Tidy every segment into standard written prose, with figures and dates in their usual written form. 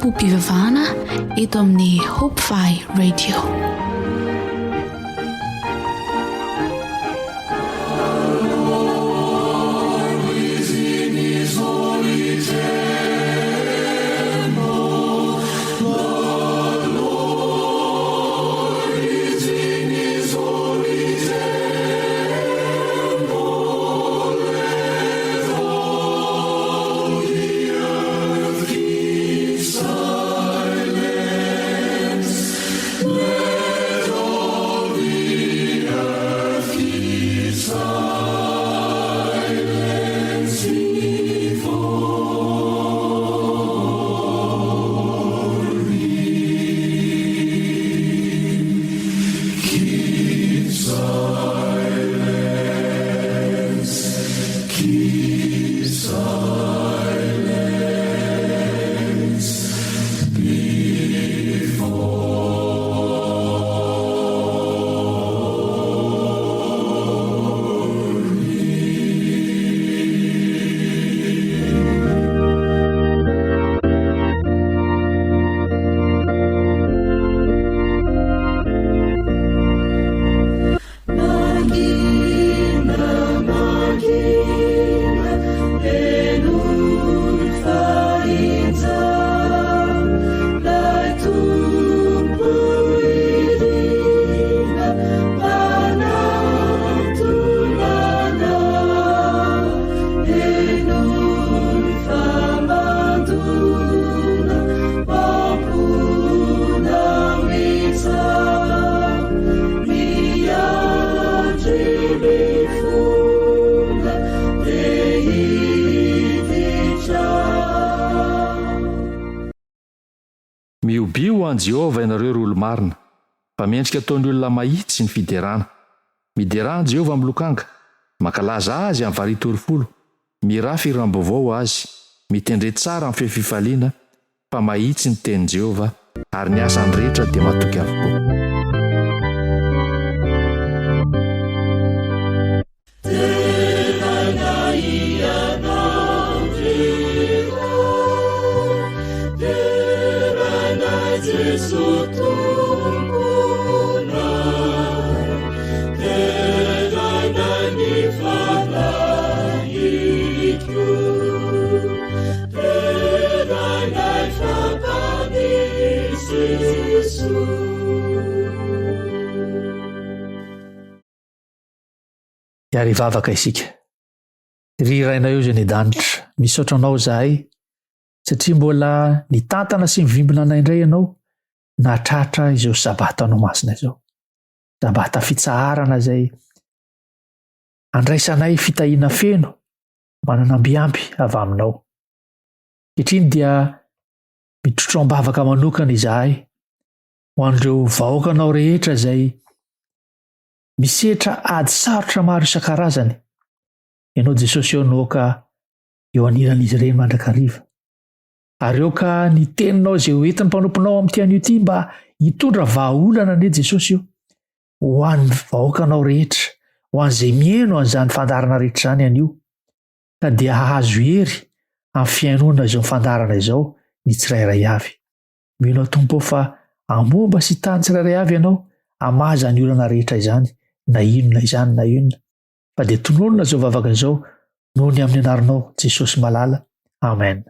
fanompoam-pivavahana eto amin'ny Hope Fi Radio. Mihobiha ho an'i Jehovah ianareo ry olo-marina, fa mendrika ataon'ny olona mahitsy ny fiderana. Miderà an'i Jehovah amin'ny lokanga, mankalaza azy amin'ny varitorifolo, mirafy hiram-baovao ho azy, mitendre tsara amin'ny feo fifaliana, fa mahitsy ny tenin'i Jehovah, ary ny asany rehetra dia matoky avokoa. Hiary hivavaka isika. Ry Rainay eo izay any an-danitra, misaotra Anao izahay satria mbola nitantana sy nivimbina anay indray Ianao nahatratra izao Sabatanao masina izao. Sabata fitsaharana izay andraisanay fitahiana feno manana ambiampy avy aminao. Ankehitriny dia mitrotro am-bavaka manokana izahay ho an'ireo vahoakanao rehetra izay misetra ady sarotra maro isan-karazany. Ianao Jesosy eo no aoka eo anilan'izy ireny mandrakariva. Ary aoka ny teninao izay ho entin'ny mpanomponao amin'ity anio ity mba hitondra vahaolana anie Jesosy io ho an'ny vahoakanao rehetra, ho an'izay mihaino an'izany fandaharana rehetra izany anio, ka dia hahazo hery amin'ny fihainoana izao fandaharana izao ny tsirairay avy. Mino aho Tompo fa hamomba sy tany tsirairay avy Ianao hamaha izany olana rehetra izany na inona izany na inona. Fa dia tononina izao vavaka izao noho ny amin'ny anaranao Jesosy malala. Amen.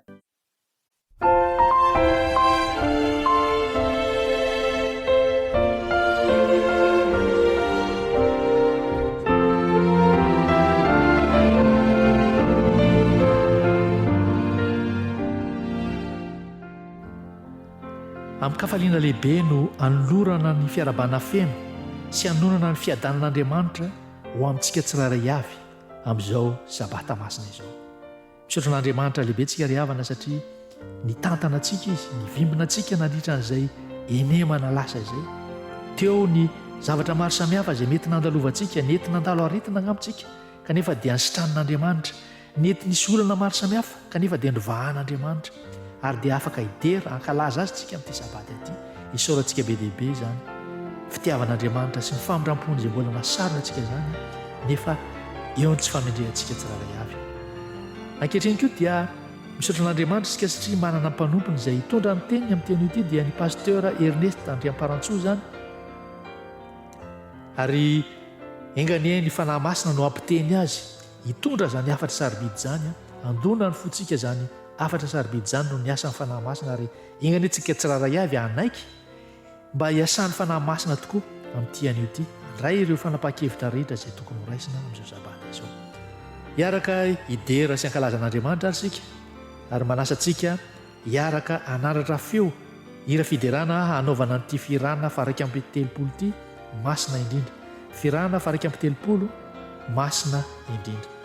Amin-kafaliana lehibe no anolorana ny fiarahabana feno sy anonana ny fiadanan'Andriamanitra ho amintsika tsirairay avy amin'izao Sabata masina izao. Misaotra an'Andriamanitra lehibe tsika ry havana satria nitantana antsika Izy, nivimbina antsika nandritra an'izay enemana lasa izay. Teo ny zavatra maro samihafa izay mety nandalovantsika, nety nandalo aretina angamba tsika, kanefa dia nisitranin'Andriamanitra. Nety nisy olana maro samihafa, kanefa dia novahan'Andriamanitra. Ary dia afaka hidera, hankalaza Azy tsika amin'ity Sabata ity. Isaorantsika be dia be izany fitiavan'Andriamanitra sy ny famindram-pony izay mbola nasarona antsika izany, nefa eo ny tsy famendrehantsika tsirairay avy. Ankehitriny koa dia. Misaotra an'Andriamanitra isika satria manana mpanompony izay hitondra ny teniny amin'ity anio ity dia ny Pasteur Ernest Andriamparantsoa izany. Ary enga anie ny Fanahy Masina no hampiteny azy hitondra izany hafatra sarobidy izany, handona ny fontsika izany hafatra sarobidy izany noho ny asan'ny Fanahy Masina ary enga anie tsika tsirairay avy hanaiky Mba hiasan'ny Fanahy Masina tokoa amin'ity anio ity, handray ireo fanapahan-kevitra rehetra izay tokony horaisina amin'izao Sabata izao. Hiaraka hidera sy hankalaza an'Andriamanitra ary isika, ary manasa antsika hiaraka hanandratra feo hira fiderana hanaovana an'ity fihirana faha-31 ity, Masina Indrindra. Fihirana faha-31, Masina Indrindra.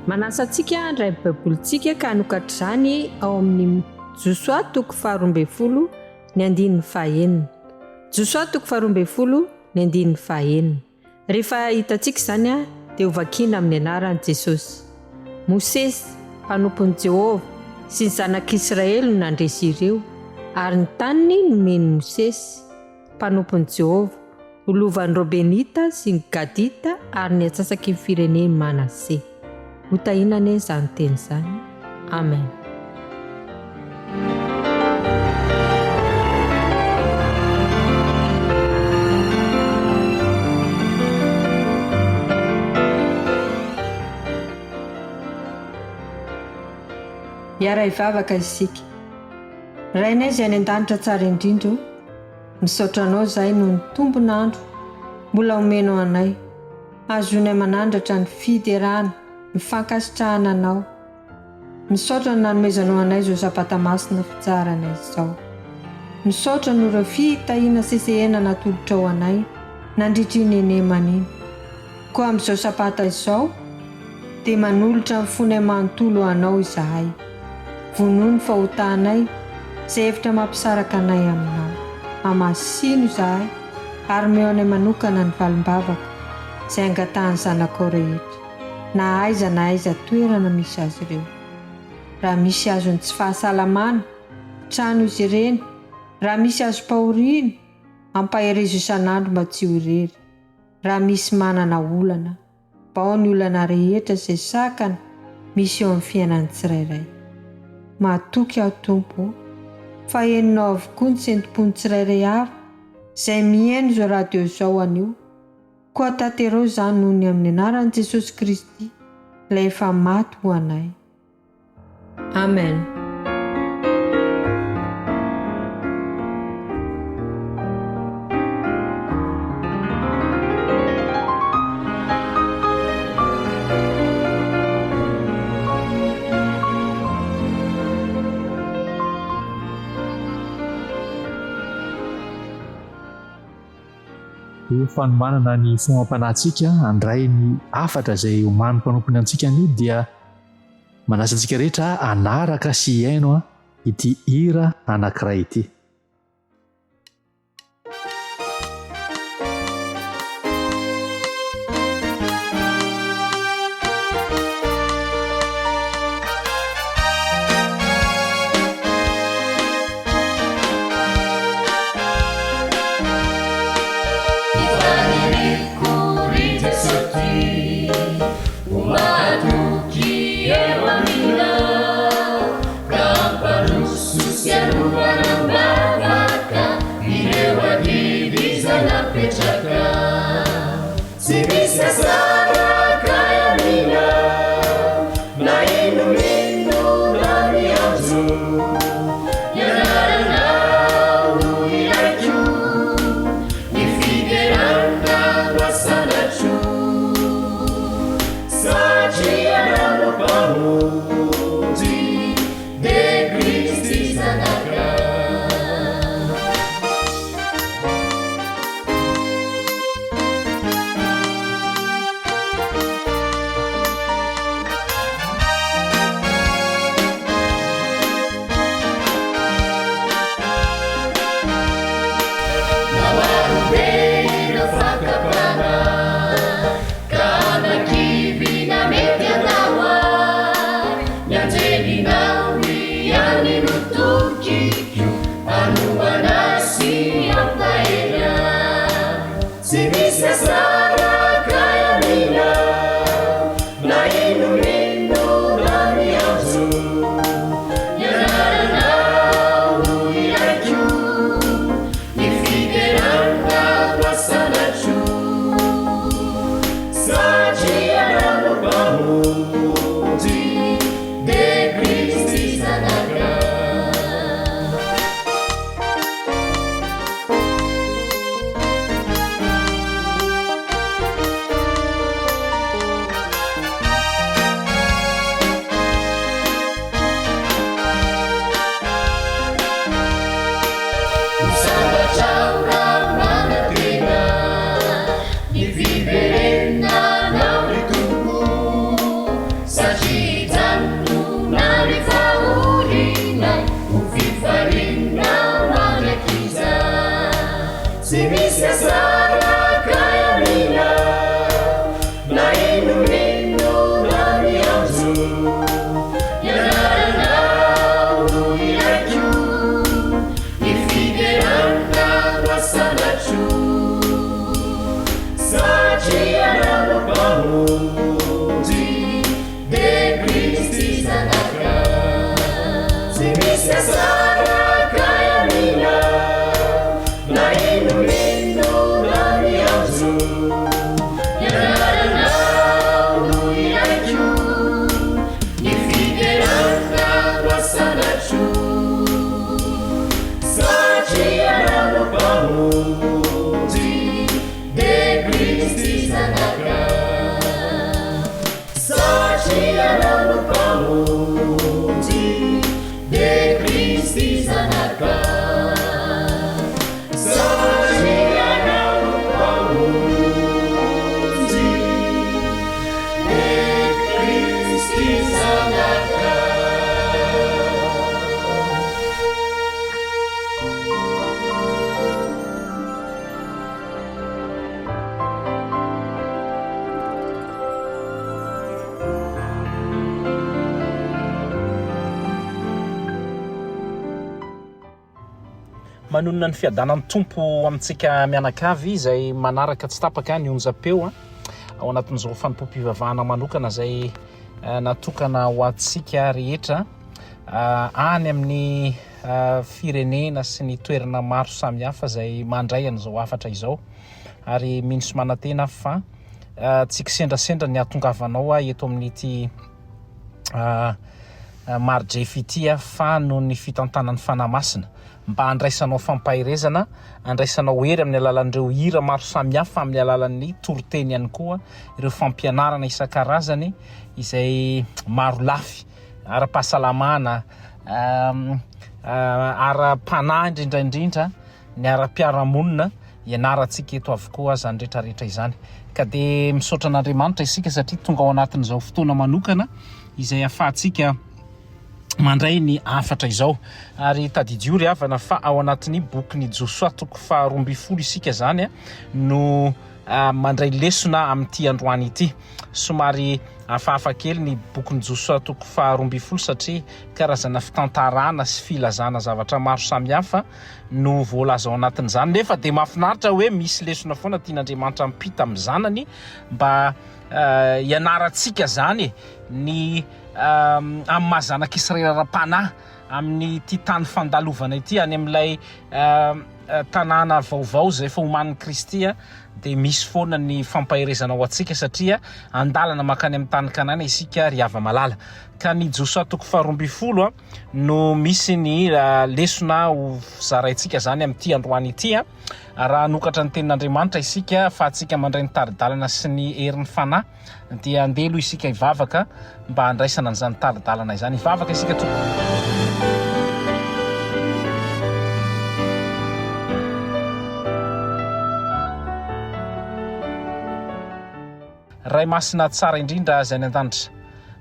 Manasa antsika handray ny Baibolintsika ka hanokatra izany ao amin'ny Josoa toko faha-12 ny andininy fahaenina. Josoa toko faha-12 ny andininy fahaenina. Rehefa hitantsika izany dia hovakina amin'ny anaran'i Jesosy. Mosesy, mpanompon'i Jehovah, sy ny zanak'Israely no nandresy ireo, ary ny taniny nomen'i Mosesy, mpanompon'i Jehovah, ho lovan'ny Robenita sy ny Gadita ary ny antsasaky ny firenen'i Manase. Hotahiana anie izany teny izany. Amen. Hiara-hivavaka isika. Rainay izay any an-danitra tsara indrindra o, misaotra anao izahay noho ny tombon'andro mbola omenao anay. Hahazoanay manandratra ny fiderana, ny fankasitrahana Anao. Misaotra ny nanomezanao anay izao Sabata Masina fitsaharana izao. Misaotra noho ireo fitahiana sesehena natolotrao anay nandritra iny henemana iny. Koa amin'izao Sabata izao, dia manolotra ny fonay manontolo ho Anao izahay. Vonoy ny fahotanay, izay hevitra mampisaraka anay Aminao. Hamasino izahay. Ary omeo anay manokana ny valim-bavaka izay angatahan'ny zanakao rehetra, na aiza na aiza toerana misy azy ireo. Raha misy azon'ny tsy fahasalamana, trano izy ireny, raha misy azom-pahoriana, ampaherezo isan'andro mba tsy ho irery, raha misy manana olana, Bao ny olana rehetra izay sakana misy eo amin'ny fiainan'ny tsirairay. Matoky aho Tompo o, fa henonao avokoa ny sentom-pon'ny tsirairay avy izay mihaino izao radio izao anio, koa tanterao izany noho ny amin'ny anaran'i Jesosy Kristy, ilay efa maty ho anay. Amen. Ho fanomanana ny fo amam-panahintsika handray ny hafatra izay omanin'ny mpanompony antsika anio dia Manasa antsika rehetra hanaraka sy hihaino ity hira anankiray ity. Manonona ny fiadanan'ny Tompo amintsika mianakavy izay manaraka tsy tapaka ny onjam-peo ao anatin'izao fanompoam-pivavahana manokana izay eh, natokana ho antsika rehetra eh, any amin'ny eh, firenena sy ny toerana maro samihafa izay mandray an'izao hafatra izao ary mino sy manantena aho fa tsy kisendrasendra ny hahatongavanao eto amin'ity Mari-drefy ity fa noho ny fitantanan'ny Fanahy Masina mba handraisanao fampaherezana, handraisanao hery amin'ny alalan'ireo hira maro samihafa, amin'ny alalan'ny toriteny ihany koa, ireo fampianarana isan-karazany izay maro lafy, ara-pahasalamana, ara-panahy indrindra indrindra, ny ara-piarahamonina, ianarantsika eto avokoa izany rehetra rehetra izany. Ka dia misaotra an'Andriamanitra isika satria tonga ao anatin'izao fotoana manokana izay ahafahantsika mandray ny hafatra izao. Ary tadidio ry havana fa ao anatin'ny bokin'i Josoa toko faha 12 isika izany no ah, mandray lesona amin'ity androany ity. Somary hafahafa kely ny bokin'i Josoa toko faha 12 satria karazana fitantarana sy filazana zavatra maro samihafa no voalaza ao anatin'izany. Nefa dia mahafinaritra hoe misy lesona foana tian'Andriamanitra ampita amin'ny zanany mba eh, hianarantsika izany e, ny amin'ny maha zanak'Israely ara-panahy amin'ity tany fandalovana ity any amin'ilay tanàna vaovao izay efa omanin'i Kristy dia misy foana ny fampaherezana ho antsika satria andalana mankany amin'ny tany Kanana isika ry hava-malala. Ka ny Josoa toko faha 12 no misy ny lesona ho zaraintsika izany amin'ity androany ity. Raha hanokatra ny tenin'Andriamanitra isika fa antsika mandray ny tari-dalana sy ny herin'ny Fanahy dia andeha aloha isika hivavaka mba handraisana an'izany tari-dalana izany. Hivavaka isika tompoko. Ray masina tsara indrindra izay any an-danitra.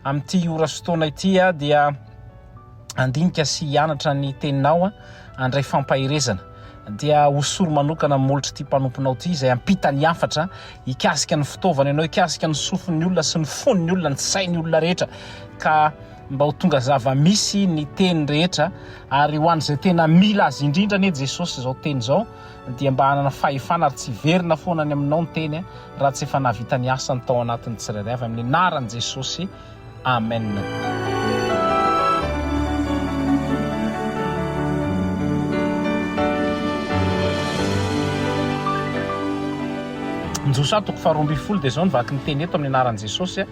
Amin'ity ora sy fotoana ity dia handinika sy hianatra ny teninao, handray fampaherezana. Dia hosory manokana ny molotr'ity mpanomponao ity izay hampita ny hafatra hikasika ny fitaovana ianao, hikasika ny sofin'ny olona sy ny fon'ny olona, ny sain'ny olona rehetra. Ka mba ho tonga zava-misy ny teny rehetra ary ho an'izay tena mila azy indrindra anie Jesosy izao teny izao dia mba hanana fahefana ary tsy hiverina foana any aminao ny teny raha tsy efa nahavita ny asany tao anatin'ny tsirairay avy amin'ny anaran'i Jesosy. Amen. Josoa toko faha 12 dia izao ny vaky ny teny eto amin'ny anaran'i Jesosy,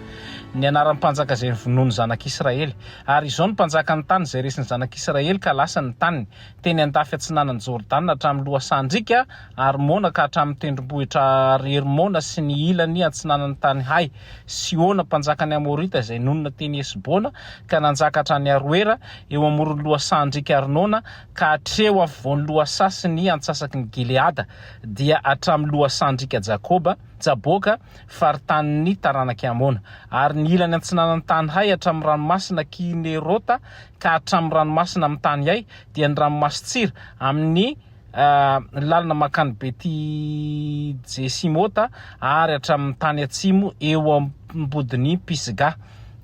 ny anaran'ny mpanjaka izay novonoin'ny zanak'Israely. Ary izao ny mpanjakan'ny tany izay resin'ny zanak'Israely ka lasa ny taniny, teny andafy atsinanan'i Jordana hatramin'ny lohasahan-driaka Armona ka hatramin'ny tendrombohitra Hermona sy ny ilany atsinanan'ny tany Hay, Sihona, mpanjakan'ny Amorita izay nonina teny Hesbona, ka nanjaka hatrany Aroera, eo amoron'ny lohasahan-driaka Arnona, ka hatreo afovoan'ny lohasaha sy ny antsasaky ny Gileada, dia hatramin'ny lohasahan-driaka Jakoba, Jaboka, faritanin'ny taranak'i Amona. Ary ny ilany atsinanan'ny tany Hay hatramin'ny ranomasina Kinerota ka hatramin'ny ranomasina amin'ny tany Hay, dia ny ranomasin-tsira, amin'ny. ny lalana mankany Beti-Jesimota ary hatramin'ny tany atsimo eo am-bodin'i Pisga.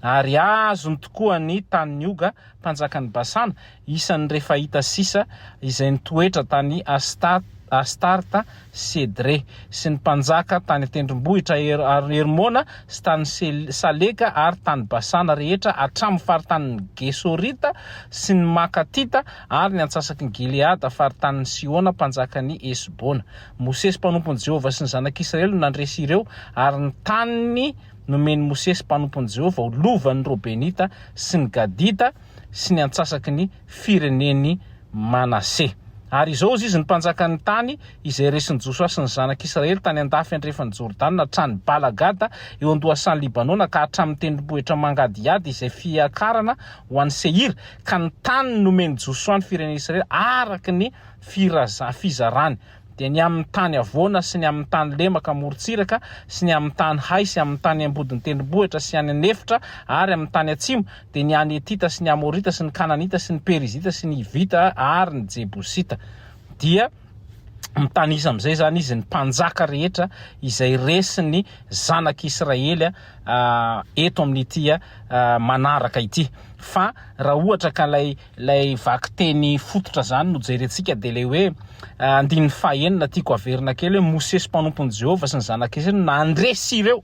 Ary azony tokoa ny tanin'i Oga, mpanjakan'i Basana, isan'ny Refaita sisa izay nitoetra tany Astarta sy Edrey, sy ny mpanjaka tany an-tendrombohitra Hermona sy tany Saleka ary tany Basana rehetra hatramin'ny faritanin'ny Gesorita sy ny Makatita ary ny antsasaky ny Gileada, faritanin'i Sihona mpanjakan'i Hesbona. Mosesy mpanompon'i Jehovah sy ny zanak'Israely no nandresy ireo, ary ny taniny nomen'i Mosesy mpanompon'i Jehovah ho lovan'ny Robenita sy ny Gadita sy ny antsasaky ny firenen'i Manase. Ary izao hozy izy, ny mpanjakan'ny tany izay resin'i Josoa sy ny zanak'Israely tany an-dafy andrefan'i Jordana hatrany Bala-gada eo an-dohasahan'i Libanona ka hatramin'ny tendrombohitra mangadihady izay fiakarana ho any Seira, ka ny tany nomen'i Josoa ny firenen'Israely araka ny fizarany. dia ny amin'ny tany havoana sy ny amin'ny tany lemaka amorontsiraka sy ny amin'ny tany hay sy amin'ny tany am-bodin'ny tendrombohitra sy any an'efitra ary amin'ny tany atsimo, dia ny any Hetita sy ny Amorita sy ny Kananita sy ny Perizita sy ny Hivita ary ny Jebosita. Dia mitanisa amin'izay izany izy ny mpanjaka rehetra izay resin'ny zanak'Israely eto amin'ity manaraka ity. Fa raha ohatra ka ilay Ilay vakiteny fototra izany no jerentsika dia ilay hoe andininy fahenina tiako averina kely hoe Mosesy mpanompon'i Jehovah sy ny zanak'Israely no nandresy ireo.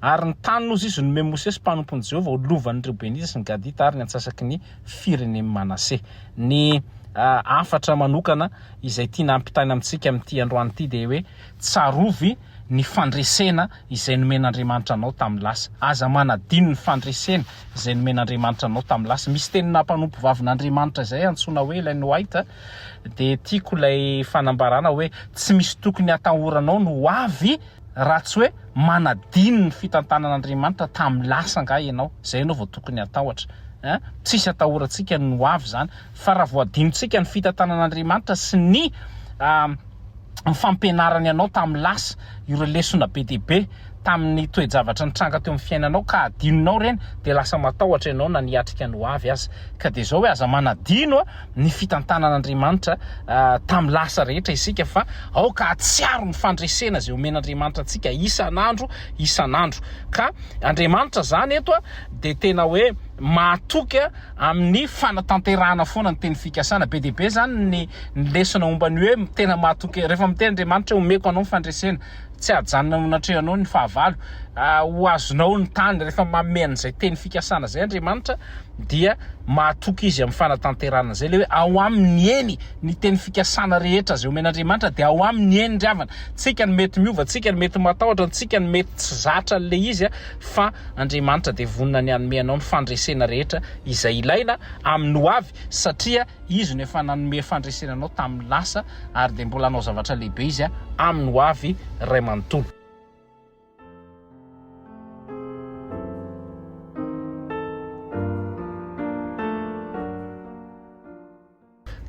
Ary ny tany hozy izy nomen'i Mosesy mpanompon'i Jehovah ho lovan'ny Reobenita sy ny Gadita ary ny antsasaky ny firenen'i Manase. Ny hafatra manokana izay tiana hampitaina amintsika amin'ity androany ity dia hoe tsarovy ny fandresena izay nomen'Andriamanitra anao tamin'ny lasa. Aza manadino ny fandresena izay nomen'Andriamanitra anao tamin'ny lasa. Misy tenina mpanompovavin'Andriamanitra izay antsoina hoe Ellen White, dia tiako ilay fanambarana hoe tsy misy tokony hatahoranao ny ho avy raha tsy hoe manadino ny fitantanan'Andriamanitra tamin'ny lasa angaha ianao. Izay ianao vao tokony hatahotra. Hein? Tsisy atahorantsika ny ho avy izany. Fa raha vao adinontsika ny fitantanan'Andriamanitra sy ny ny fampianarany anao tamin'ny lasa, ireo lesona be dia be tamin'ny toe-javatra nitranga teo amin'ny fiainanao ka adinonao ireny dia lasa matahotra ianao na ny hiatrika ny ho avy aza. Ka dia izao hoe aza manadino ny fitantanan'Andriamanitra tamin'ny lasa rehetra isika fa aoka hahatsiaro ny fandresena izay omen'Andriamanitra antsika isan'andro isan'andro. Ka Andriamanitra izany eto dia tena hoe mahatoky amin'ny fanatanterahana foana ny teny fikasana. Be dia be izany ny ny lesona momba ny hoe tena mahatoky. Rehefa miteny Andriamanitra hoe omeko anao ny fandresena, tsy hajanona eo anatrehanao ny fahavalo, ho azonao ny tany. Rehefa manome an'izay teny fikasana izay Andriamanitra dia mahatoky izy amin'ny fanatanterahana izay. Ilay hoe ao aminy eny ny teny fikasana rehetra izay omen'Andriamanitra dia ao aminy eny ry havana. Tsika no mety miova, tsika no mety matahotra, tsika no mety tsy zatra an'ilay izy fa Andriamanitra dia vonona ny hanome anao ny fandresena rehetra izay ilaina amin'ny ho avy satria Izy no efa nanome fandresena anao tamin'ny lasa ary dia mbola hanao zavatra lehibe Izy amin'ny ho avy Ray manontolo.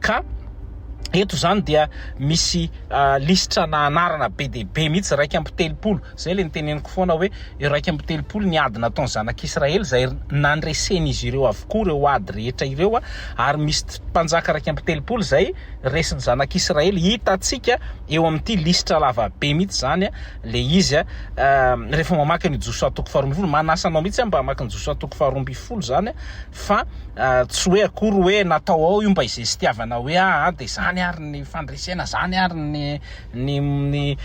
Ka eto izany dia misy lisitra na anarana be dia be mihitsy, 31. Izay ilay niteneniko foana hoe 31 ny ady nataon'ny zanak'Israely izay nandresen'izy ireo avokoa ireo ady rehetra ireo ary misy mpanjaka 31 izay resin'ny zanak'Israely. Hitantsika eo amin'ity lisitra lava be mihitsy izany ilay izy rehefa mamaky ny Josoa toko faharoa ambin'ny folo. Manasa anao mihitsy aho mba hamaky ny Josoa toko faharoa ambin'ny folo izany fa tsy hoe akory hoe natao ao io mba hizestiavana hoe aa dia izany ary ny fandresena, izany ary ny ny ny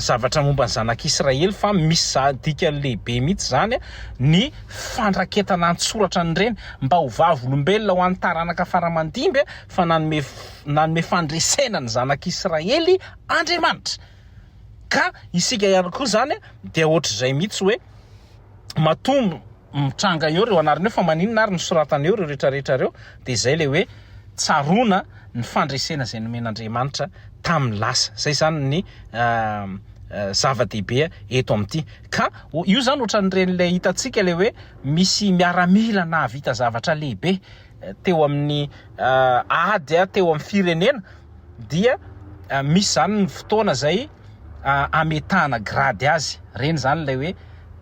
zavatra momba ny zanak'Israely fa misy za dikany lehibe mihitsy izany ny fandraketana an-tsoratra an'ireny mba ho vavolombelona ho an'ny taranaka fara-mandimby fa nanome nanome fandresena ny zanak'Israely Andriamanitra. Ka isika ihany koa izany dia ohatr'izay mihitsy hoe matoa mitranga eo ireo anarana ireo fa maninona ary no soratana eo ireo rehetra rehetra ireo dia izay ilay hoe tsaroana ny fandresena izay nomen'Andriamanitra tamin'ny lasa. Izay izany ny zava-dehibe eto amin'ity. Ka io izany ohatran'ireny ilay hitantsika ilay hoe misy miaramila nahavita zavatra lehibe teo amin'ny ady teo amin'ny firenena dia misy izany ny fotoana izay ametahana grady azy. Ireny izany ilay hoe.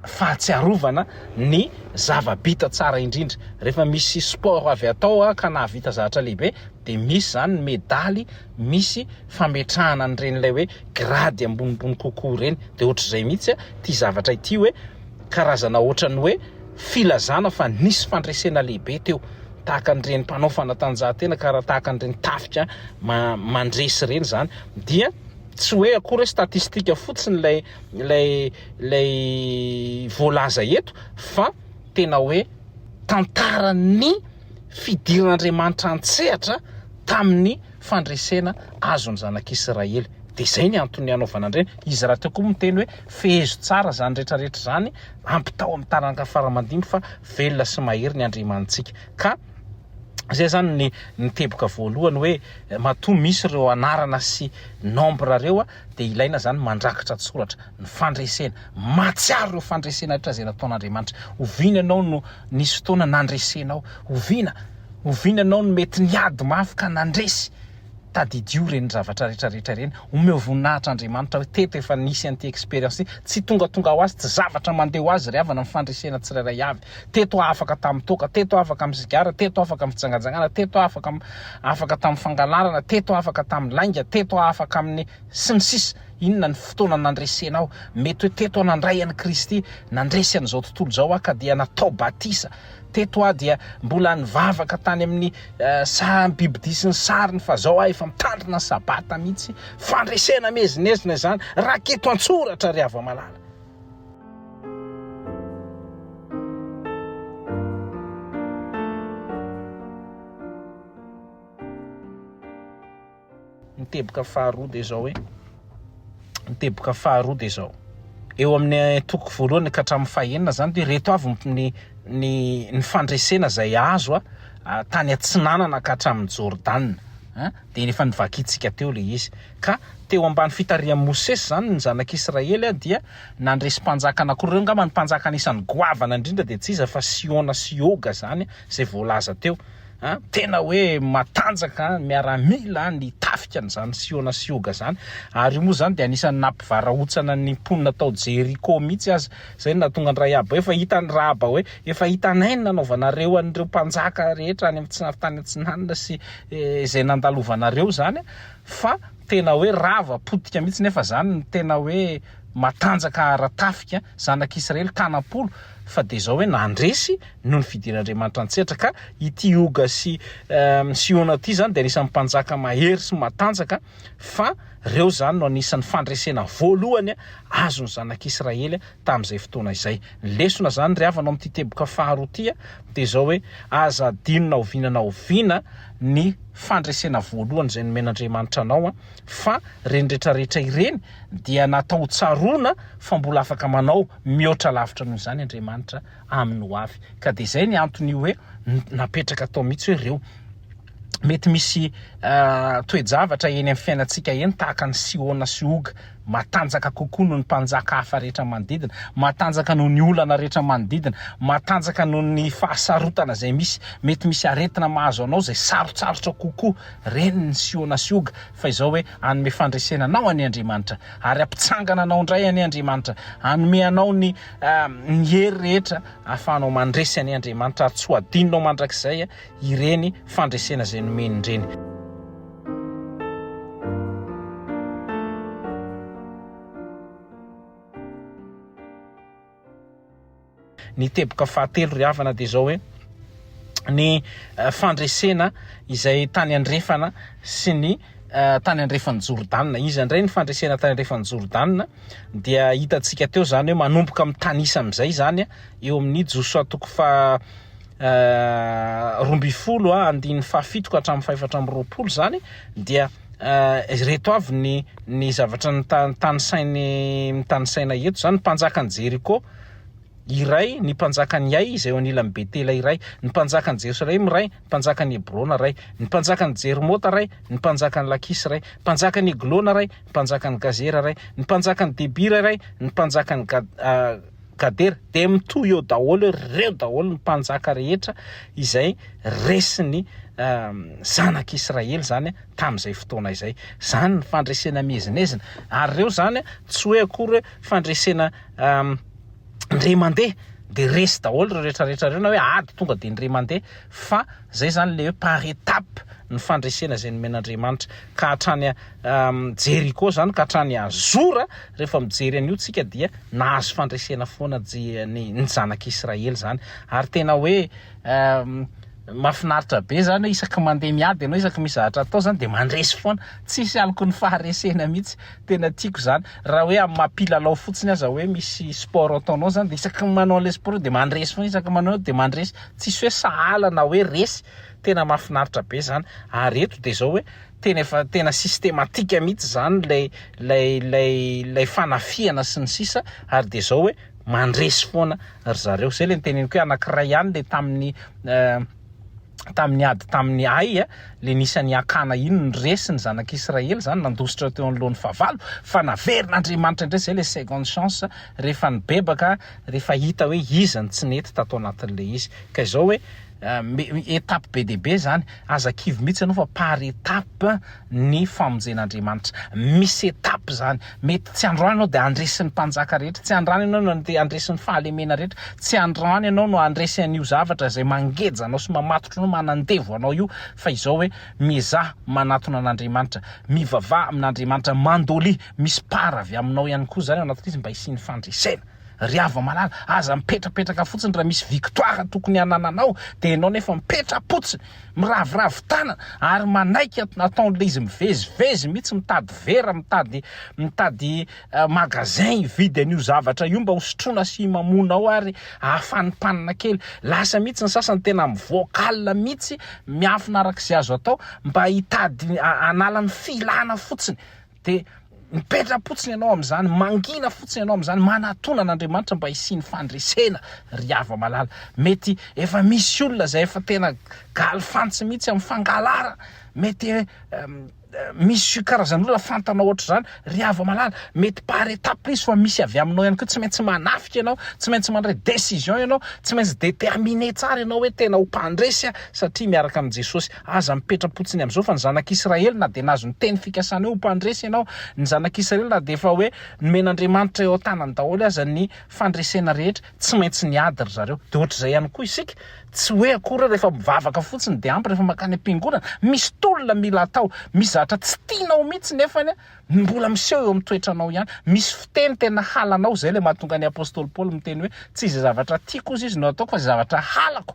fahatsiarovana ny zava-bita tsara indrindra. Rehefa misy sport avy atao ka nahavita zavatra lehibe dia misy izany ny medaly, misy fametrahana an'ireny ilay hoe grady ambonimbony kokoa ireny. Dia ohatr'izay mihitsy ity zavatra ity hoe karazana ohatran'ny hoe filazana fa nisy fandresena lehibe teo. Tahaka an'ireny mpanao fanatanjahantena karaha tahaka an'ireny tafika mandresy ireny izany. Dia tsy hoe akory hoe statistique fotsiny ilay ilay ilay voalaza eto fa tena hoe tantaran'ny fidiran'Andriamanitra an-tsehatra tamin'ny fandresena azon'ny zanak'Israely. Dia izay ny antony hanaovana an'ireny. Izy rahateo koa miteny hoe fehezo tsara izany rehetrarehetra izany, ampitao amin'ny taranaka fara aman-dimby fa velona sy mahery ny Andriamanitsika. Ka izay izany ny ny teboka voalohany hoe matoa misy ireo anarana sy nombre ireo dia ilaina izany mandrakitra an-tsoratra ny fandresena, mahatsiaro ireo fandresena rehetra izay nataon'Andriamanitra. Oviana ianao no nisy fotoana nandresenao? Oviana? Oviana ianao no mety niady mafy ka nandresy? Tadidio ireny zavatra rehetra rehetra ireny. Omeo voninahitra Andriamanitra hoe teto efa nisy an'ity expérience ity. Tsy tongatonga ho azy, tsy zavatra mandeha ho azy ry havana ny fandresena tsirairay avy. Teto aho afaka tamin'ny toaka, teto aho afaka amin'ny sigara, teto aho afaka amin'ny fijangajangana, teto aho afaka afaka tamin'ny fangalarana, teto aho afaka tamin'ny lainga, teto aho afaka amin'ny sy ny sisa Inona ny fotoana nandresenao? Mety hoe teto aho nandray an'i Kristy, nandresy an'izao tontolo izao aho ka dia natao batisa. Teto aho dia mbola nivavaka tany amin'ny eh, sahan'ny bibidia sy ny sariny fa zao aho efa mitandrina ny sabata mihitsy. Fandresena miezinezina izany. Raketo an-tsoratra ry hava-malala. Ny teboka faharoa dia izao hoe, ny teboka faharoa dia izao, eo amin'ny toko voalohany ka hatramin'ny fahenina izany dia ireto avy ny ny ny fandresena izay azo a tany atsinanana ka hatramin'ny Jordana a, dia efa novakintsika teo ilay izy. Ka teo ambany fitarihan'i Mosesy izany ny zanak'Israely dia nandresy mpanjaka anankiroa, ireo angamba ny mpanjaka anisan'ny goavana indrindra dia tsy iza fa Sihona sy Oga izany izay voalaza teo. A, tena hoe matanjaka ny miaramila, ny tafika an'izany Sihona sy Oga izany. Ary io moa izany dia anisan'ny nampivarahontsana ny mponina tao Jeriko mihitsy aza. Izay no nahatonga an-dRahaba hoe efa hitan'i Rahaba hoe efa hitanay ny nanaovanareo an'ireo mpanjaka rehetra any amin'ny tany atsinanana sy izay nandalovanareo izany fa tena hoe rava potika mihitsy nefa izany ny tena hoe matanjaka ara-tafika zanak'Israely tanam-polo fa dia izao hoe nandresy noho ny fidiran'Andriamanitra an-tsehatra ka ity Oga sy Sihona ity izany dia anisan'ny mpanjaka mahery sy matanjaka fa ireo izany no anisan'ny fandresena voalohany azon'ny zanak'Israely tamin'izay fotoana izay. Ny lesona izany ry havana ao amin'ity teboka faharoa ity dia izao hoe aza adino na oviana na oviana ny fandresena voalohany izay nomen'Andriamanitra anao fa ireny rehetra rehetra ireny dia natao ho tsaroana fa mbola afaka manao mihoatra lavitra noho izany Andriamanitra amin'ny ho avy. Ka dia izay ny anton'io hoe napetraka tao mihitsy hoe ireo mety misy toe-javatra eny amin'ny fiainantsika eny tahaka ny Sihona sy Oga, matanjaka kokoa noho ny mpanjaka hafa rehetra manodidina, matanjaka noho ny olana rehetra manodidina, matanjaka noho ny fahasarotana izay misy, mety misy aretina mahazo anao izay sarotsarotra kokoa, reny ny Sihona sy Oga, fa izao hoe hanome fandresena anao anie Andriamanitra, ary hampitsangana anao indray anie Andriamanitra, hanome anao ny ny hery rehetra ahafahanao mandresy anie Andriamanitra, ary tsy ho adinonao mandrakizay ireny fandresena izay nomeny ireny. Ny teboka fahatelo ry havana dia izao hoe ny eh, fandresena izay tany andrefana sy ny eh, tany andrefan'i Jordana. Iza indray ny fandresena tany andrefan'i Jordana? Dia hitantsika teo izany hoe manomboka mitanisa amin'izay izany eo amin'ny Josoa toko faha 12 andininy fahafito ka hatramin'ny fahefatra amby 20 izany dia ireto avy ny ny zavatra nitanisainy nitanisaina eto izany mpanjakan'i Jeriko iray ny mpanjakan'i Ay izay eo anilan'i Betela iray ny mpanjakan'i Jerosalema iray ny mpanjakan'i Hebrona iray ny mpanjakan'i Jerimota iray ny mpanjakan'i Lakisy iray mpanjakan'i Eglona iray ny mpanjakan'i Gazera iray ny mpanjakan'i Debira iray ny mpanjakan'i Gadera dia mitohy eo daholo ireo daholo ny mpanjaka rehetra izay resin'ny zanak'Israely izany tamin'izay fotoana izay. Izany ny fandresena miezinezina. Ary ireo izany tsy hoe akory hoe fandresena. Ndre mandeha de resy daholo ireo rehetra rehetra ireo na hoe ady tonga de ndre mandeha fa zay zany le hoe par étape ny fandresena izay nomen'Andriamanitra ka hatrany Jeriko zany ka hatrany Azora rehefa mijery an'io tsika dia nahazo fandresena foana ny ny zanak'Israely zany ary tena hoe mahafinaritra be zany hoe isaky mandeha miady ianao isaky misy zavatra atao zany de mandresy foana tsisy aloky ny faharesena mihitsy Tena tiako zany. Raha hoe amin'ny maha mpilalao fotsiny aza hoe misy sport ataonao zany de isaky ny manao an'ilay sport de mandresy foana, isaky ny manao de mandresy. Tsisy hoe sahala na hoe resy. Tena mahafinaritra be zany. Ary eto de zao hoe tena efa tena systématique mihitsy zany ilay ilay ilay ilay fanafihana sy ny sisa ary de zao hoe mandresy foana ry zareo. Zay le niteneniko hoe anankiray ihany le tamin'ny tamin'ny ady tamin'ny Ay, le nisy an'i Akana iny no resy ny zanak'Israely zany nandositra teo anoloan'ny fahavalo fa naverin'Andriamanitra indray zay le seconde chance rehefa nibebaka rehefa hita hoe iza no tsy nety tato anatin'le izy ka izao hoe étape be dia be zany aza kivy mihitsy ianao fa par étape ny famonjen'Andriamanitra. Misy étape izany. Mety tsy androany ianao dia handresy ny mpanjaka rehetra, tsy androany ianao no handresy ny fahalemena rehetra, tsy androany ianao no handresy an'io zavatra izay mangeja anao sy mamatotra anao, manandevo anao io, fa izao hoe miezaha manatona an'Andriamanitra, mivavaha amin'Andriamanitra, mandolia, misy part avy aminao ihany koa izany ao anatin'izy mba hisian'ny fandresena. Ry hava-malala, aza mipetrapetraka fotsiny raha misy victoire tokony hanananao dia ianao nefa mipetra-potsiny, miraviravy tanana ary manaiky ataon'ilay izy mivezivezy mihitsy mitady vera, mitady mitady magasin hividy an'io zavatra io mba ho sotroina sy himamoana ao ary ahafanimpanina kely. Lasa mihitsy ny sasany tena mivoaka alina mihitsy miafina araka izay azo atao mba hitady hanala ny filana fotsiny. Dia mipetra-potsiny ianao amin'izany, mangina fotsiny ianao amin'izany, manatona an'Andriamanitra mba hisian'ny fandresena, ry hava-malala. Mety efa misy olona izay efa tena galifantsy mihitsy amin'ny fangalarana, mety misy karazan'olona fantanao ohatr'izany, ry hava-malala. Mety par étape izy fa misy avy aminao ihany koa, tsy maintsy manafika ianao, tsy maintsy mandray décision ianao, tsy maintsy déterminé tsara ianao hoe tena ho mpandresy aho satria miaraka amin'i Jesosy. Aza mipetra-potsiny amin'izao fa ny zanak'Israely na dia nahazo ny teny fikasana hoe ho mpandresy ianao, ny zanak'Israely na dia efa hoe nomen'Andriamanitra eo an-tanany daholo aza ny fandresena rehetra, tsy maintsy niady ry zareo. Dia ohatr'izay ihany koa isika, tsy hoe akory hoe rehefa mivavaka fotsiny dia ampy rehefa mankany am-piangonana. Misy tolona mila atao, misy zavatra tsy tianao mihitsy nefany mbola miseho eo amin'ny toetranao ihany. Misy fiteny tena halanao, izay ilay mahatonga ny apostoly Paoly miteny hoe tsy izay zavatra tiako hozy izy no ataoko fa izay zavatra halako.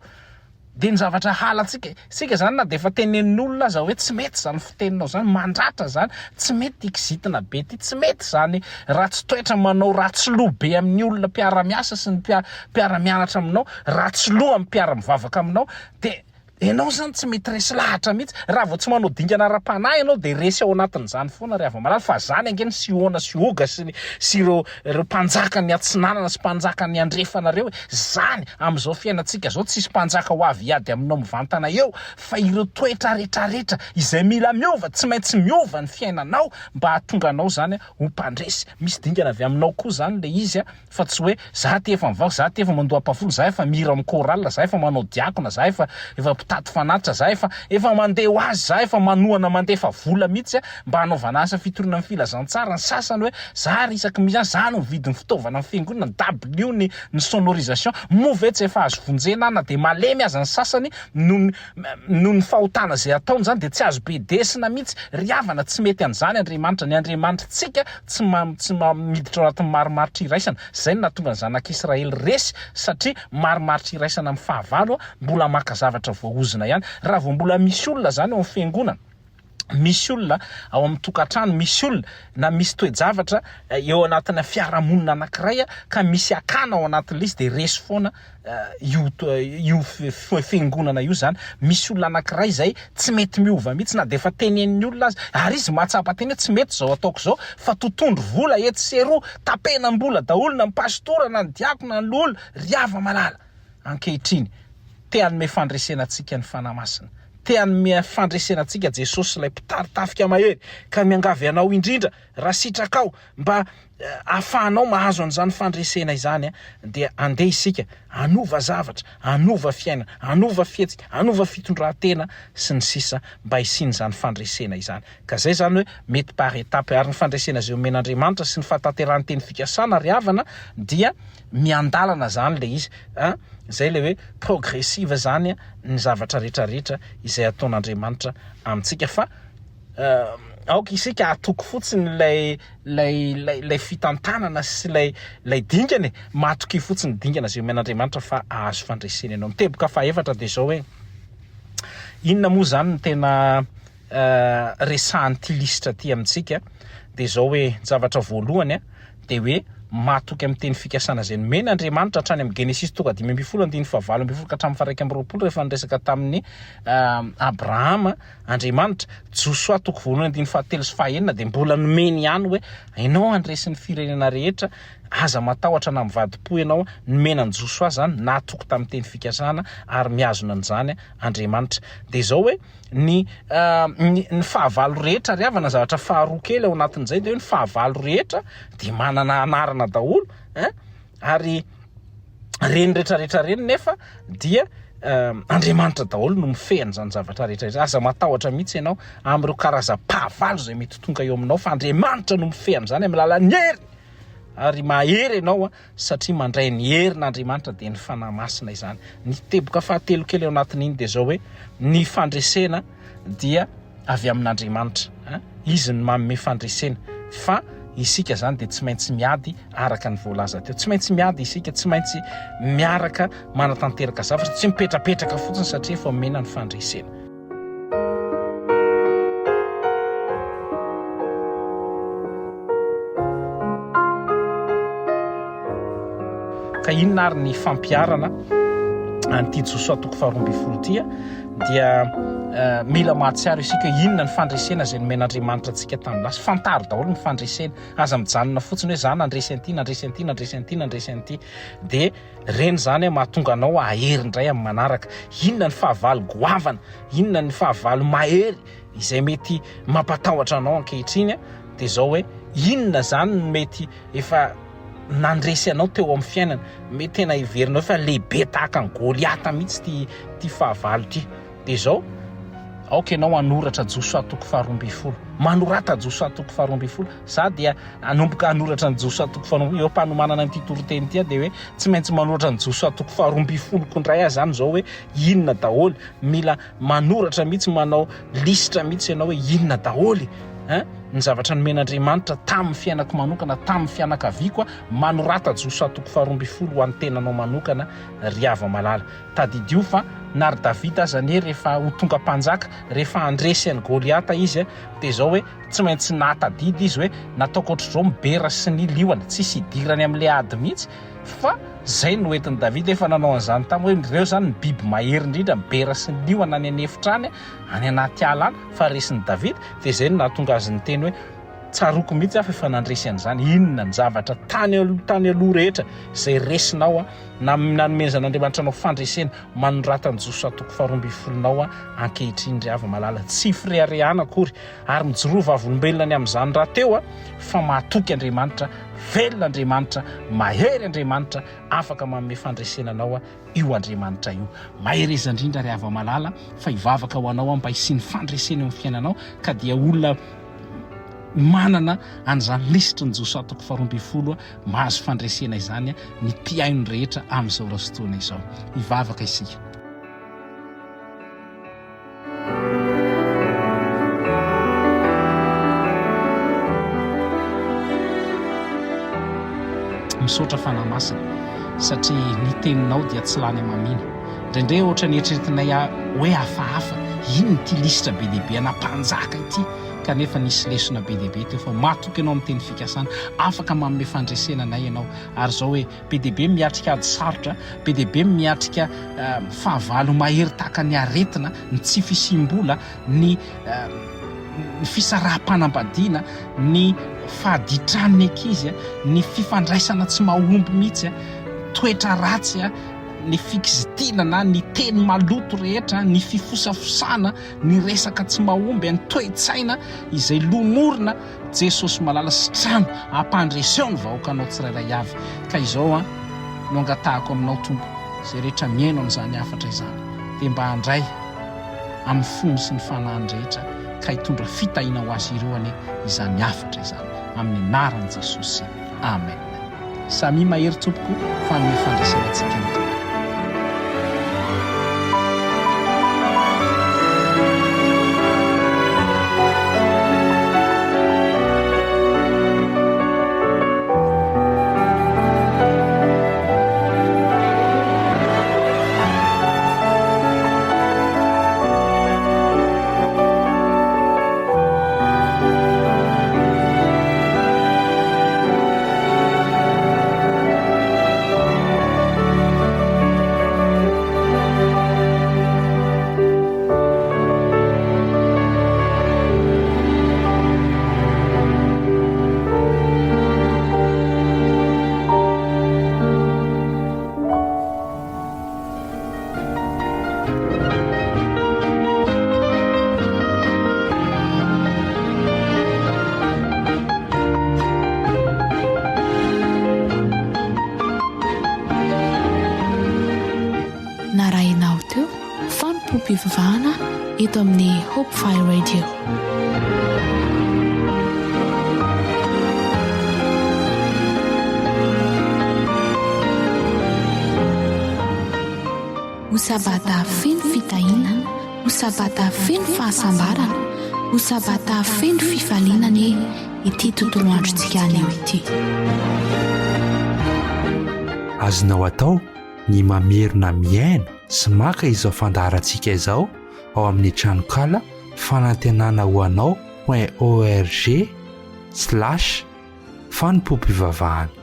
Dia ny zavatra halantsika, isika izany na dia efa tenenin'olona aza hoe tsy mety izany fiteninao izany, mandratra izany, tsy mety ity kizitina be ity, tsy mety izany ratsy toetra manao ratsy loha be amin'ny olona mpiara-miasa sy ny mpiara-mianatra aminao, ratsy loha amin'ny mpiara-mivavaka aminao, dia ianao izany tsy mety resy lahatra mihitsy. Raha vao tsy manao dingana ara-panahy ianao dia resy ao anatin'izany foana ry hava-malala, fa izany ange ny Sihona sy Oga sy ny sy ireo ireo mpanjakan'ny atsinanana sy mpanjakan'ny andrefana ireo e, zany amin'izao fiainantsika zao tsisy mpanjaka ho avy hiady aminao mivantana eo fa ireo toetra retraretra izay mila miova tsy maintsy miova ny fiainanao mba hahatonga anao zany ho mpandresy, misy dingana avy aminao koa zany le izy a, fa tsy hoe za ty efa mivavaka, za ty efa mandoa ampafolo, za efa mihira amin'ny chorale, za efa manao diakona, za efa efa mpitaty fanatitra, za efa efa mandeha ho azy, za efa manohana mandefa vola mihitsy a, mba hanaovana asa fitoriana ny filazantsara, ny sasany hoe za ary isaky misy any za no mividy ny fitaovana ny fiangonana, ny dabilio, ny ny sonorisation, moa ve tsy efa azo vonjena aho na dia malemy aza ny sasany noho ny noho ny fahotana izay ataony izany dia tsy azo bedesina mihitsy, ry havana tsy mety an'izany Andriamanitra, ny Andriamanitritsika tsy ma tsy ma miditra ao anatin'ny marimaritra iraisana, izay no nahatonga ny zanak'Israely resy satria marimaritra iraisana amin'ny fahavalo mbola maka zavatra voaozona ihany, raha vao mbola misy olona izany ao amin'ny fiangonana, misy olona ao amin'ny tokantrano, misy olona na misy toe-javatra eo anatina fiarahamonina anankiray ka misy akana ao anatin'ilay izy dia resy foana io io fiangonana io zany. Misy olona anankiray izay tsy mety miova mihitsy na dia efa tenenin'ny olona aza ary izy mahatsapa tena hoe tsy mety izao ataoko izao fa totondro vola etsy sy eroa, tapenam-bola daholo na ny pastora na ny diakona na ny loholona, ry hava-malala. Ankehitriny, te hanome fandresena antsika ny Fanahy Masina. Te hanome fandresena antsika Jesosy ilay mpitari-tafika mahery ka miangavy anao indrindra raha sitrakao mba ahafahanao mahazo an'izany fandresena izany dia andeha isika hanova zavatra, hanova fiainana, hanova fihetsika, hanova fitondran-tena sy ny sisa mba hisian'izany fandresena izany. Ka zay zany hoe mety par étape ary ny fandresena izay omen'Andriamanitra sy ny fahatanterahan'ny teny fikasana ry havana dia miandalana zany le izy a, zay le hoe progressive zany ny zavatra rehetra rehetra izay ataon'Andriamanitra amintsika fa aoka isika hatoky fotsiny ilay ilay ilay ilay fitantanana sy ilay ilay dingana e, matokia fotsiny ny dingana izay omen'Andriamanitra fa hahazo fandresena ianao. Ny teboka fahefatra dia izao hoe inona moa izany no tena resahan'ity lisitra ity amintsika dia izao hoe ny zavatra voalohany dia hoe matoky amin'ny teny fikasana izay nomeny Andriamanitra hatrany amin'ny Genesisy toko 15 andininy fahavalo ambin'ny folo ka hatramin'ny faha-21 rehefa niresaka tamin'ny Abrahama Andriamanitra. Josoa toko voalohany andininy fahatelo sy fahaenina dia mbola nomeny ihany hoe ianao handresy ny firenena rehetra, aza matahotra na mivadi-po ianao. Nomena an'i Josoa izany, nahatoky tamin'ny teny fikasana ary mihazona an'izany Andriamanitra. Dia izao hoe ny ny ny fahavalo rehetra ry havana, zavatra faharoa kely ao anatin'izay dia hoe ny fahavalo rehetra dia manana anarana daholo hein, ary reny rehetra rehetra reny nefa dia Andriamanitra daholo no mifehy an'izany zavatra rehetra rehetra. Aza matahotra mihitsy ianao amin'ireo karazam-pahavalo izay mety tonga eo aminao fa Andriamanitra no mifehy an'izany amin'ny alalan'ny heriny. Ary mahery ianao satria mandray ny herin'Andriamanitra dia ny Fanahy Masina izany. Ny teboka fahatelo kely ao anatin'iny dia izao hoe ny fandresena dia avy amin'Andriamanitra. Izy no manome fandresena fa isika izany dia tsy maintsy miady araka ny voalaza teo. Tsy maintsy miady isika, tsy maintsy miaraka manatanteraka zavatra, tsy mipetrapetraka fotsiny satria efa omena ny fandresena. Ka inona ary ny fampiharana an'ity Josoa toko faharoa ambin'ny folo ity? Dia eh, mila mahatsiaro isika hoe inona ny fandresena izay nomen'Andriamanitra antsika tamin'ny lasa. Fantaro daholo ny fandresena. Aza mijanona fotsiny hoe za nandresy an'ity, nandresy an'ity, nandresy an'ity, nandresy an'ity. Dia Ireny izany mahatonga anao hahery indray amin'ny manaraka. Inona ny fahavalo goavana? Inona ny fahavalo mahery izay mety mampatahotra anao ankehitriny? Dia izao hoe, inona izany no mety efa nandresy anao teo amin'ny fiainana? Mety tena heverinao fa lehibe tahaka an'i Goliata mihitsy ity ity fahavalo ity. Dia izao, aoka ianao hanoratra Josoa toko faharoa ambin'ny folo. Manorata Josoa toko faharoa ambin'ny folo. Za dia hanomboka hanoratra ny Josoa toko faharoa ambin'ny folo. Eo am-panomanana an'ity toriteny ity aho dia hoe tsy maintsy manoratra ny Josoa toko faharoa ambin'ny folo ko indray aho izany izao hoe inona daholo. Mila manoratra mihitsy, manao lisitra mihitsy ianao hoe inona daholo hein, ny zavatra nomen'Andriamanitra tamin'ny fiainako manokana, tamin'ny fianakaviako. Manorata Josoa toko faharoa ambin'ny folo ho an'ny tenanao manokana ry hava-malala. Tadidio fa na ry Davida aza anie rehefa ho tonga mpanjaka, rehefa handresy an'i Goliata izy dia izao hoe tsy maintsy nahatadidy izy hoe nataoko ohatr'izao ny bera sy ny liona, tsisy hidirany amin'ilay ady mihitsy fa izay no entin'i Davida efa nanao an'izany taminy hoe ireo izany ny biby mahery indrindra, ny bera sy ny liona any an'efitra any, any anaty ala any fa resin'i Davida, dia izay no nahatonga azy niteny hoe tsaroako mihitsy aho fa efa nandresy an'izany, inona ny zavatra tany aloha tany aloha rehetra izay resinao Na nanomezan'Andriamanitra anao fandresena, manorata an'i Josoa toko faharoa ambin'ny folonao ankehitriny ry hava-malala. Tsy fireharehana akory, ary mijoroa vavolombelona ny amin'izany rahateo fa mahatoky Andriamanitra, velona Andriamanitra, mahery Andriamanitra, afaka manome fandresena anao io Andriamanitra io. Mahereza indrindra ry hava-malala fa hivavaka ho anao aho mba hisian'ny fandresena eo amin'ny fiainanao ka dia olona manana an'izany lisitry ny Josoa toko faharoa ambin'ny folo Mahazo fandresena izany ny mpihaino rehetra amin'izao fotoana izao. Hivavaka isika. Misaotra Fanahy Masina satria ny teninao dia tsy lany amamiana. Indraindray ohatran'ny eritreretinay hoe hafahafa, inona ity lisitra be dia be ana mpanjaka ity? Kanefa nisy lesona be dia be teo fa matoky ianao amin'ny teny fikasana, afaka manome fandresena anay ianao. Ary izao hoe, be dia be miatrika ady sarotra, be dia be miatrika fahavalo mahery tahaka ny aretina, ny tsy fisiam-bola, ny ny fisaraham-panambadiana, ny fahaditran'ny ankizy, ny fifandraisana tsy mahomby mihitsy, toetra ratsy. ny fikizitina na ny teny maloto rehetra, ny fifosafosana, ny resaka tsy mahomby, ny toe-tsaina izay lomorina, Jesosy malala sitrano, ampandreseo ny vahoakanao tsirairay avy. Ka izao an, no angatahako aminao Tompo, izay rehetra mihaino an'izany hafatra izany, dia mba handray amin'ny fony sy ny fanahiny rehetra, ka hitondra fitahiana ho azy ireo anie izany hafatra izany. Amin'ny anaran'i Jesosy. Amen. Samia mahery tompoko fa hanome fandresena antsika ny Tompo. Narahinao teo fanompoam-pivavahana eto amin'ny Hope Fire Radio. Ho sabata feno fitahiana, ho sabata feno fahasambarana, ho sabata feno fifaliana anie ity tontolo androntsika anio ity. Azonao atao ny mamerina mihaino sy maka izao fandaharantsika izao ao amin'ny tranonkala fanantenana ho anao point org slash fanompoam-pivavahana.